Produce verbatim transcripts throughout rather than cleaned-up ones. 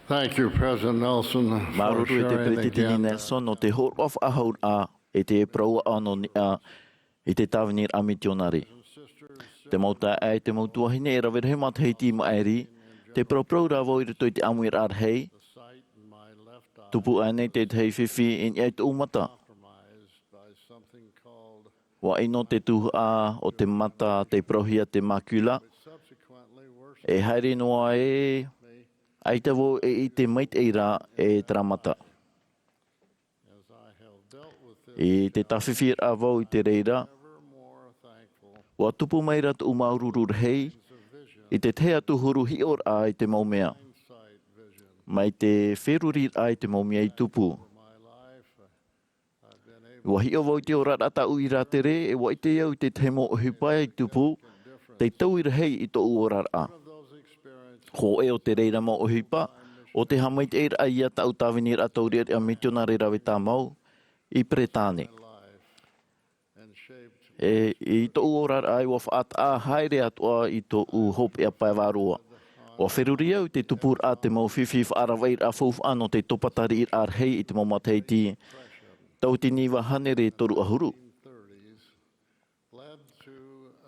Thank you, President Nelson, for Māuruuru e te sharing Peretiteni again. Nelson nō te hōroʻa faʻahou ra e te parau ʻana nō niʻa i te tāviniraʻa mitionare. Te mau taeaʻe, te mau tuahine e rave rahi matahiti i maʻiri, tē paraparau ra vau i roto i te ʻāmuiraʻa rahi, tupu aʻenei te tahi fifi i niʻa i tōʻu mata. ʻUa ʻino te tuhaʻa o te mata tei parauhia te macula. E haere noa ē, ʻaita vau e ʻite maitaʻi ra e terā mata. I te tāfifiraʻa vau i te reira, ʻua tupu mai ra tōʻu māuruuru rahi i te tahi atu huru hiʻoraʻa i te mau mea, mai te feruriraʻa i te mau mea i tupu. ʻUa hiʻo vau i te oraraʻa tāʻu i rātere, e ʻua ʻite au i te tahi mau ʻohipa i tupu, tei taui rahi i tōʻu oraraʻa. Hōʻē o te reira mau ʻohipa, ʻo te haʻamaitaʻiraʻa ia tāʻu tāviniraʻa taureʻareʻa mitionare rave tāmau i Peretāne. E, i tōʻu oraraʻa, ʻua faʻataʻa haere atoʻa i tōʻu hopeʻa pae vārua. ʻUa feruri au i te tupuraʻa te mau fifi faʻaravaʻiraʻa faufaʻa nō te topatariʻiraʻa rahi i te mau matahiti tauatini iva hānere toru ʻahuru.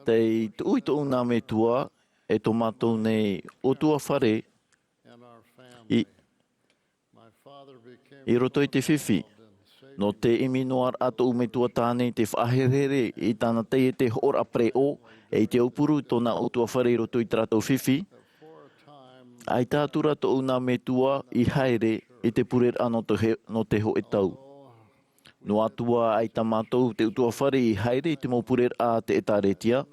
Tei tuʻu i tōʻu nā metua e tō mātou nei ʻutuāfare i, i roto i te fifi. Nō te ʻimi noa ra tōʻu metua tāne i te faʻaherehere i tāna taiete hoʻoraʻa pereʻoʻo, e i te aupuru tōna ʻutuāfare i roto i tā rātou fifi, ʻaita atu ra tōʻu nā metua i haere i te pureraʻa nō te he-, nō te hōʻē tau. Noa atu ā ʻaita mātou te ʻutuāfare i haere i te mau pureraʻa a te ʻĒtārētia,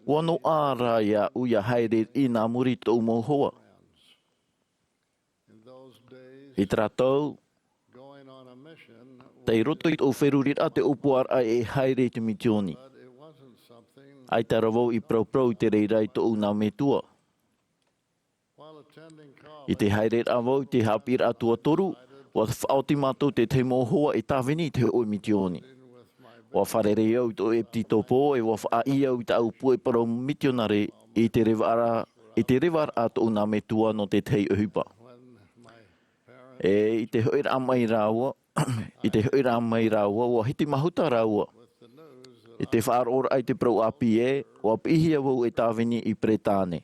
ʻua noaʻa rā iāʻu ʻia haere i nā muri i tōʻu mau hoa. I terā tau, tei roto i tōʻu feruriraʻa te ʻōpuaraʻa e haere i te mitioni. ʻAita rā vau i paraparau i te reira i tōʻu nā metua. I te haereraʻa vau i te haʻapiʻiraʻa tuatoru, ʻua faʻaoti mātou te tahi mau hoa e tāvini i te hōʻē mitioni. ʻUa fārerei au i tōʻu ʻepitopo, e ʻua faʻaʻī au i tāʻu puʻe parau mitionare i te revaraʻa, i te revaraʻa tōʻu nā metua nō te tahi ʻohipa. E i te hoʻiraʻa mai rāua, i te hoʻiraʻa mai rāua, ʻua hiti mahuta rāua. I te faʻaroʻoraʻa i te parau ʻāpī ē, ʻua piʻihia vau e tāvini i Peretāne.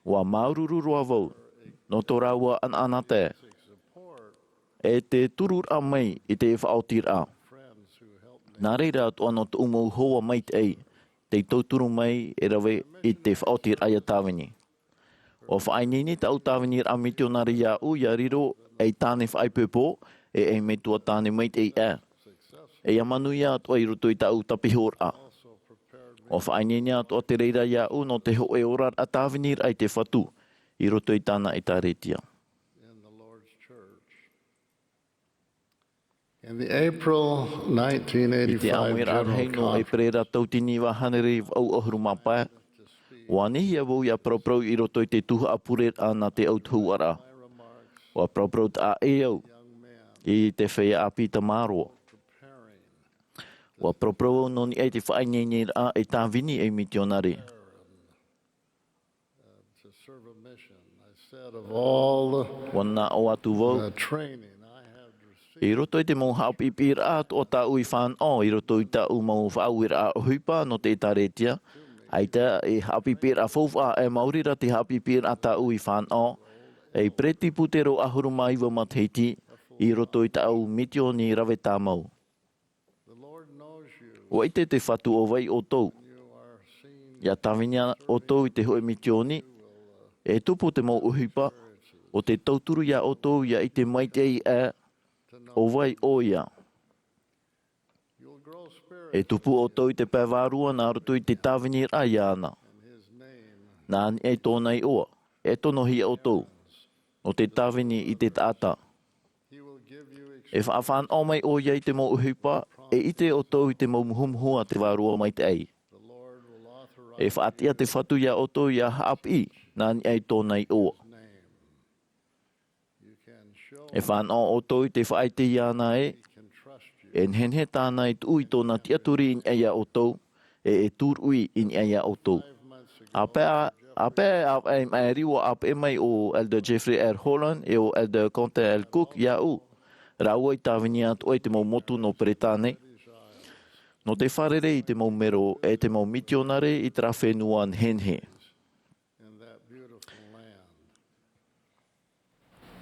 ʻUa māuruuru roa vau nō tō rāua ʻanaʻanatae, e te tururaʻa mai i te faʻaotiraʻa. Nā reira atoʻa nō tōʻu mau hoa maitaʻi, tei tauturu mai e rave i te faʻaotiraʻa ʻia tāvini. ʻUa faʻaineine tāʻu tāviniraʻa mitionare iāʻu ʻia riro ei tāne faʻaipoipo, e ei metua tāne maitaʻi aʻe. E ʻia manuia atoʻa i roto i tāʻu tapihoraʻa. ʻUa faʻaineine atoʻa te reira iāʻu nō te hōʻē oraraʻa tāviniraʻa i te Fatu, i roto i tāna ʻĒtārētia. In the April nineteen eighty-five I te ʻāmuiraʻa rahi nō ʻEperēra tauatini iva hānere vaʻu ʻahuru mā pae, ʻua anihia vau ʻia paraparau i roto i te tuhaʻa pureraʻa nā te autahuʻaraʻa. ʻUa paraparau taʻa ʻē au i te feiā ʻāpī tamāroa. ʻUa paraparau au nō niʻa i te faʻaineineraʻa e tāvini ei mitionare. ʻUa naʻo atu vau, i roto i te mau haʻapiʻipiʻiraʻa atoʻa tāʻu i fānaʻo, i roto i tāʻu mau faʻaueraʻa ʻohipa nō te ʻĒtārētia, ʻaita e haʻapiʻipiʻiraʻa faufaʻa, e maori rā te haʻapiʻipiʻiraʻa tāʻu i fānaʻo, ei peretiputero ʻahuru mā iva matahiti, i roto i tāʻu mitioni rave tāmau. ʻUa ʻite te Fatu ʻo vai ʻoutou. ʻIa tāvini ʻoutou i te hōʻē mitioni, e tupu te mau ʻohipa, ʻo te tauturu iā ʻoutou ʻia ʻite maitaʻi aʻe ʻo vai ʻoia. E tupu ʻoutou i te pae vārua nā roto i te tāviniraʻa iāna. Nā niʻa i tōna iʻoa, e tonohia ʻoutou. Nō te tāvini i te taʻata. E faʻafānaʻo mai ʻoia i te mau ʻohipa, e ʻite ʻoutou i te mau muhumuhu a te Vārua Maitaʻi. E faʻatiʻa te Fatu iā ʻoutou ʻia haʻapiʻi, nā niʻa i tōna iʻoa. E fānaʻo ʻoutou i te faʻaʻite iāna ē, e nehenehe tāna e tuʻu i tōna tiʻaturi i niʻa iā ʻoutou, e, e tūruʻi i niʻa iā ʻoutou. ʻA pae ā, ʻĀpeʻe, ʻāvaʻe i maʻiri, ʻua ʻāpeʻe mai ʻo Elder Jeffrey R. Holland e ʻo Elder Quentin L. Cook iāʻu. Rāua i tāvini atoʻa i te mau motu nō Peretāne, nō te fārerei i te mau mero e te mau mitionare i terā fenua nehenehe.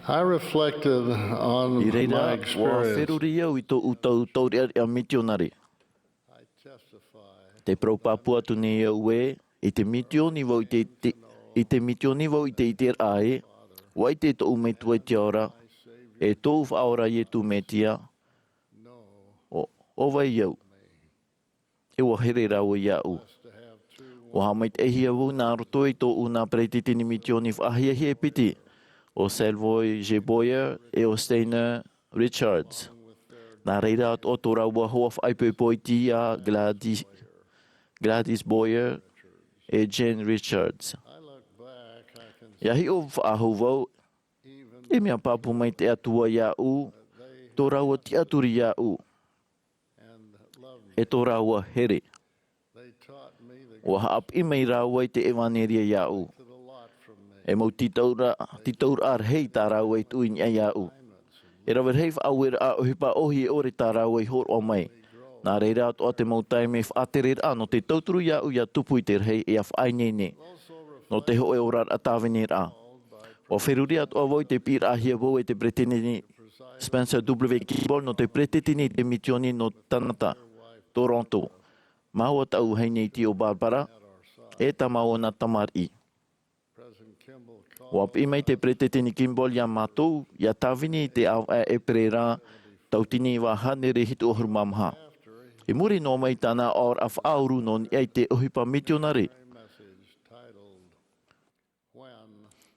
I reflected on I reira, my ʻua experience. Feruri au i tōʻu tau taureʻareʻa mitionare. Te parau pāpū atu nei au ē, i te mitioni vau i te, te, i te mitioni vau i te ʻiteraʻa ē, ʻua ʻite tōʻu Metua i te ao ra, e tōʻu Faʻaora Iesu Mesia, ʻo, ʻo vai au. E ʻua here rāua iāʻu. ʻUa haʻamaitaʻihia vau nā roto i tōʻu nā peretiteni mitioni faʻahiahia e piti, ʻo Slavoj J. Boyer e ʻo Steiner Richards. Nā reira atoʻa tō rāua hoa faʻaipoipo iti iā Gladys, Gladys Boyer e Jane Richards. ʻIa hiʻo faʻahou vau, e mea pāpū mai te Atua iāʻu, tō rāua tiʻaturi iāʻu, e tō rāua here. ʻUa haʻapiʻi mai rāua i te ʻevanelia iāʻu. E mau tītauraʻa, tītauraʻa rahi tā rāua i tuʻu i niʻa iāʻu. E rave rahi faʻaueraʻa ʻohipa ʻōhie ʻore tā rāua i hōroʻa mai. Nā reira atoʻa te mau taime faʻatereraʻa nō te tauturu iāʻu ʻia tupu i te rahi e ʻia faʻaineine. Nō te hōʻē oraraʻa tāviniraʻa. ʻUa feruri atoʻa vau i te piʻiraʻahia vau e te peretiteni Spencer W. Kimball nō te peretiteni i te mitioni nō Tanana, Toronto. Māua taʻu vahine iti ʻo Barbara, e tā māua nā tamariʻi. ʻUa piʻi mai te peretiteni Kimball iā mātou, ʻia tāvini i te ʻāvaʻe ʻēperēra, tauatini iva hānere hitu ʻahuru mā maha. I muri noa mai i tāna aʻoraʻa faʻauru nō niʻa i te ʻohipa mitionare.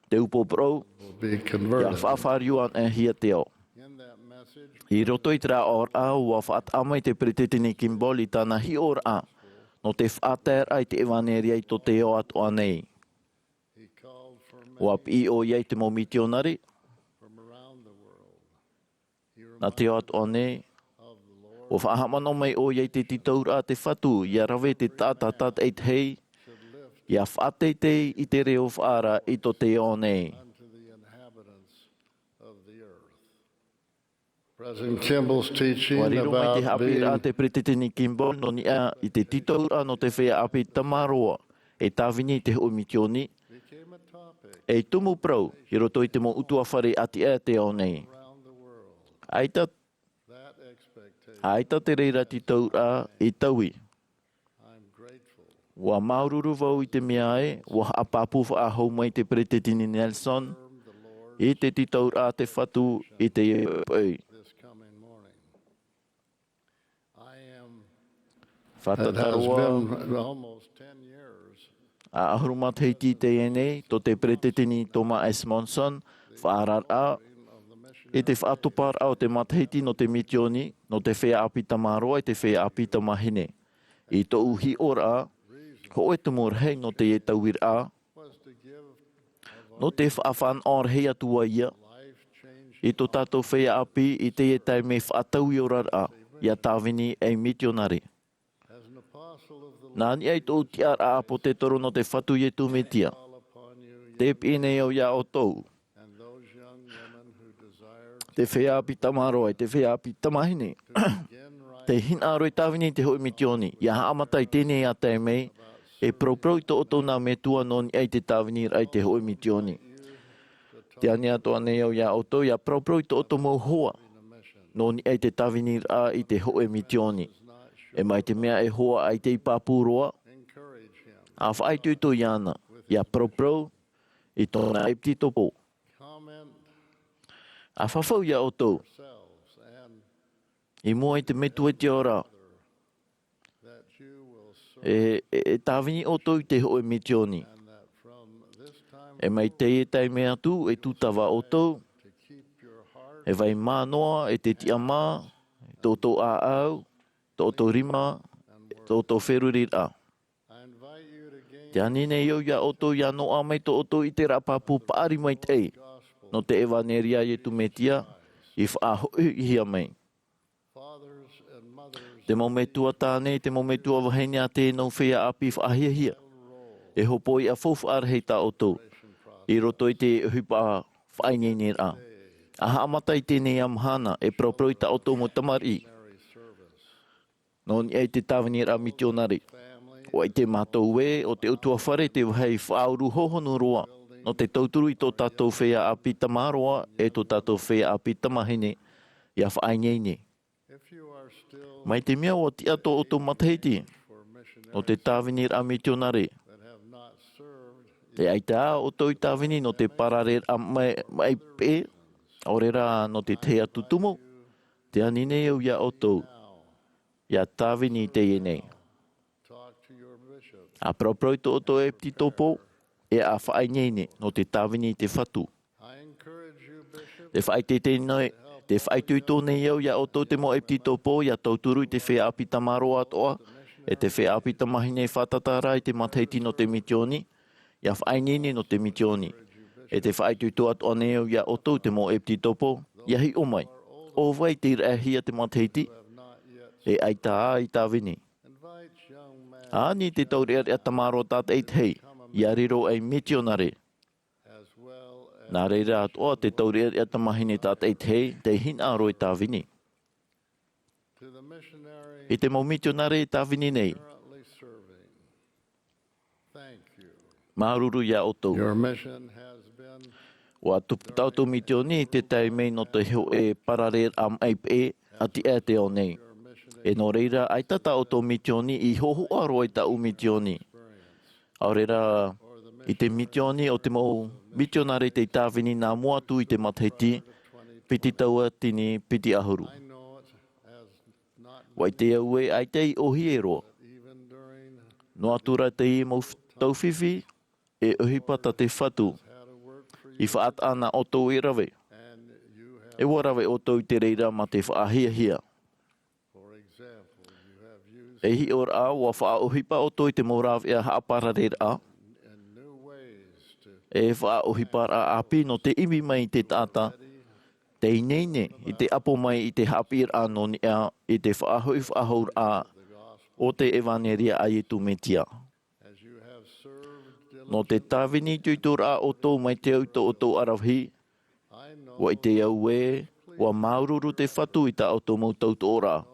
Te upoʻo parau, ʻia faʻafāriu anaʻe hia te ao. I roto i terā aʻoraʻa, ʻua faʻataʻa mai te peretiteni Kimball i tāna hiʻoraʻa, nō te faʻataeraʻa i te ʻevanelia i tō te ao atoʻa nei. ʻUa piʻi ʻoia i te mau mitionare, nā te ao atoʻa nei, ʻua faʻahaʻamanaʻo mai ʻoia i te tītauraʻa a te Fatu, ʻia rave te taʻata tātaʻitahi, ʻia faʻateitei i te reo faʻaara i tō te ao nei. President Kimball's teaching ʻUa riro mai te about haʻapiʻiraʻa being a te peretiteni Kimball nō niʻa i te tītauraʻa nō te feiā ʻāpī tamaroa e tāvini i te hōʻē mitioni, e tumu parau i roto i te mau ʻutuāfare ʻātiʻa a te ao nei. ʻAita, ʻaita te reira tītauraʻa i taui. ʻUa māuruuru vau i te mea ē, ʻua haʻapāpū faʻahou mai te peretiteni Nelson i te tītauraʻa a te Fatu i teie poʻipoʻi. Fātata roa, ʻahuru matahiti i teie nei, tō te peretiteni Thomas S. Monson, faʻaararaʻa i te faʻatoparaʻa o te matahiti nō te mitioni, nō te feiā ʻāpī tamaroa e te feiā ʻāpī tamahine. I tōʻu hiʻoraʻa, hōʻē tumu rahi nō teie tauiraʻa, nō te faʻafānaʻo rahi atu ā ia i tō tātou feiā ʻāpī i teie taime faʻatauioraraʻa, ʻia tāvini ei mitionare. Nā niʻa i tōʻu tiʻaraʻa ʻāpōsetolo nō te Fatu Iesu Mesia, tē piʻi nei au iā ʻoutou, te feiā ʻāpī tamaroa, te feiā ʻāpī tamahine, tē hinaʻaro e tāvini i te hōʻē mitioni, ʻia haʻamata i teie nei taime, e paraparau i tō ʻoutou nā metua nō niʻa i te tāviniraʻa i te hōʻē mitioni. Tē ani atoʻa nei au iā ʻoutou, ʻia paraparau i tō ʻoutou mau hoa nō niʻa i te tāviniraʻa i te hōʻē mitioni. E mai te mea e hoa ʻaita i pāpū roa, ʻa faʻaitoito iāna, ʻia paraparau i tōna ʻepitetopo. ʻA fafau iā ʻoutou i mua i te Metua i te ao ra, e, e, e tāvini ʻoutou i te hōʻē mitioni. E mai teie taime atu, e tūtava ʻoutou, e vai mā noa, e te tiʻamā, tō ʻoutou ʻāʻau, tō ʻoutou rima, tō ʻoutou feruriraʻa. Tē ani nei au iā ʻoutou ʻia noaʻa mai tō ʻoutou ʻiteraʻa pāpū paʻari maitaʻi nō te ʻevanelia a Iesu Mesia i faʻahoʻihia mai. Te mau metua tāne, te mau metua vahine a te nau feiā ʻāpī faʻahiahia, E hōpoiʻa faufaʻa rahi tā ʻoutou i roto i te ʻohipa faʻaineineraʻa. ʻA haʻamata i teie mahana, e paraparau i tā ʻoutou mau tamariʻi nō niʻa i te tāviniraʻa mitionare. ʻUa ʻite mātou ē, ʻo te ʻutuāfare te vāhi faʻauru hōhonu roa nō te tauturu i tō tātou feiā ʻāpī tamāroa e tō tātou feiā ʻāpī tamāhine ʻia faʻaineine. Mai te mea ʻua tiʻa tō ʻoutou matahiti nō te tāviniraʻa mitionare, e ʻaita ā ʻoutou i tāvini nō te parareraʻa maʻi, maʻi peʻe, ʻaore rā nō te tahi atu tumu, tē ani nei au iā ʻoutou ʻia tāvini i teie nei. ʻA paraparau i tō ʻoutou ʻepitikopo, e ʻa faʻaineine nō te tāvini i te Fatu. Te faʻaitoito nei, te faʻaitoito nei au iā ʻoutou te mau ʻepitikopo ʻia tauturu i te feiā ʻāpī tamāroa atoʻa, e te feiā ʻāpī tamāhine e fātata ra i te matahiti nō te mitioni, ʻia faʻaineine nō te mitioni. E te faʻaitoito atoʻa nei au iā ʻoutou te mau ʻepitikopo, ʻia hiʻo mai. ʻO vai tei raʻehia te matahiti, e ʻaita ā i tāvini. ʻA ani te taureʻareʻa tamāroa tātaʻitahi ʻia riro ei mitionare. Nā reira atoʻa te taureʻareʻa tamāhine tātaʻitahi tei hinaʻaro e tāvini. I te mau mitionare e tāvini nei, māuruuru iā ʻoutou. ʻUa tupu tā ʻoutou mitioni i te tae mai nō te hōʻē parareraʻa maʻi peʻe a tiʻa e te ao nei. E nō reira, ʻaita tā ʻoutou mitioni i hōhoʻa roa i tāʻu mitioni. ʻAore rā, i te mitioni o te mau mitionare tei tāvini nā mua atu i te matahiti piti tauatini piti ʻahuru. ʻUa ʻite au ē ʻaita i ʻōhie roa. Noa atu rā teie mau f-, taufifi, e ʻohipa tā te Fatu i faʻataʻa nā ʻoutou e rave. E ʻua rave ʻoutou i te reira mā te faʻahiahia. E hiʻoraʻa, ʻua faʻaʻohipa ʻoutou i te mau rāveʻa haʻaparareraʻa, e faʻaʻohiparaʻa ʻāpī nō te ʻimi mai i te taʻata tei ineine i te ʻapo mai i te haʻapiʻiraʻa nō niʻa i te faʻahoʻi faʻahou raʻa o te ʻevanelia a Iesu Mesia. Nō te tāvini itoitoraʻa ʻoutou mai te au i tō ʻoutou aravihi, ʻua ʻite au ē, ʻua māuruuru te Fatu i tā ʻoutou mau tautoʻoraʻa.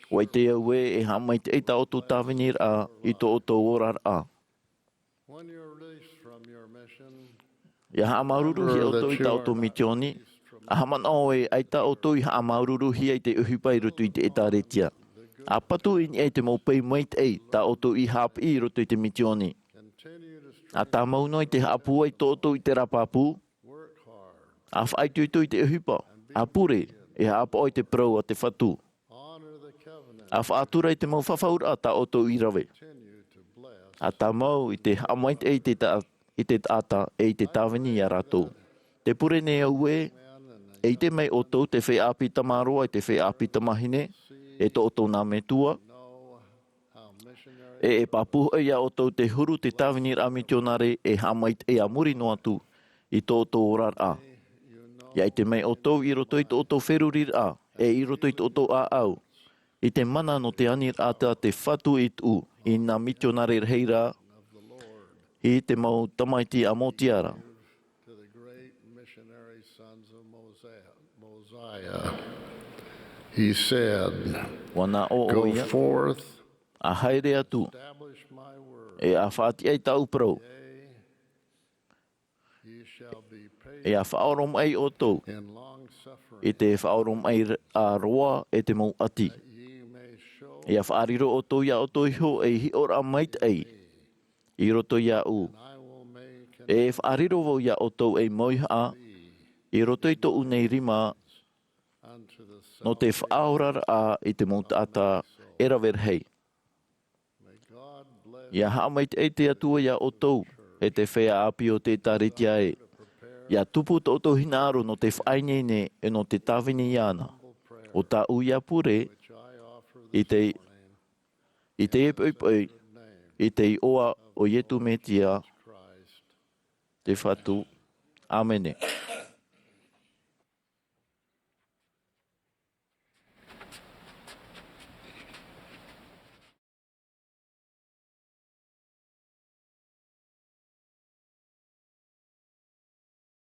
ʻUa ʻite au ē, e haʻamaitaʻi tā ʻoutou tāviniraʻa i tō ʻoutou oraraʻa. ʻIa haʻamāuruuruhia ʻoutou i tā ʻoutou mitioni, ʻa haʻamanaʻo ē ʻaita ʻoutou i haʻamāuruuruhia i te ʻohipa i roto i te ʻĒtārētia. ʻA patu i niʻa i te mau pae maitaʻi tā ʻoutou i haʻapiʻi i roto i te mitioni. ʻA tāmau noa i te haʻapūai tō ʻoutou ʻiteraʻa pāpū, ʻa faʻaitoito i te ʻohipa, ʻa pure, e haʻapaʻo i te parau a te Fatu. ʻA faʻatura i te mau fafauraʻa tā ʻoutou i rave. ʻA tāmau i te haʻamaitaʻi i te ta-, i te taʻata e i te tāvini iā rātou. Tē pure nei au ē, e ʻite mai ʻoutou te feiā ʻāpī tamāroa e te feiā ʻāpī tamāhine, e tō ʻoutou nā metua, e, e pāpū hoʻi iā ʻoutou te huru te tāviniraʻa mitionare e haʻamaitaʻi a muri noa atu i tō ʻoutou oraraʻa. ʻIa ʻite mai ʻoutou i roto i tō ʻoutou feruriraʻa, e i roto i tō ʻoutou ʻāʻau, i te mana nō te aniraʻa tā te Fatu i tuʻu i nā mitionare rahi ra, i te mau tamaiti a Mōsia ra. He said, ʻUa nā ʻō ʻoia, ʻa haere atu, e ʻa faʻatiʻa i tāʻu parau, e ʻa faʻaoromaʻi ʻoutou i te faʻaoromaʻiraʻa roa e te mau ʻati. E ʻa faʻariro ʻoutou iā ʻoutou iho ei hiʻoraʻa maitaʻi i roto iāʻu. E faʻariro vau iā ʻoutou ei mauhaʻa i roto i tōʻu nei rima nō te faʻaoraraʻa i te mau taʻata e rave rahi. ʻIa haʻamaitaʻi te Atua iā ʻoutou, e te feiā ʻāpī o te ʻĒtārētia ē. ʻIa tupu tō ʻoutou hinaʻaro nō te faʻaineine e nō te tāvini iāna. ʻO tāʻu ïa pure, i te, i te poʻipoʻi, i te iʻoa o Iesu Mesia, te Fatu. ʻĀmene.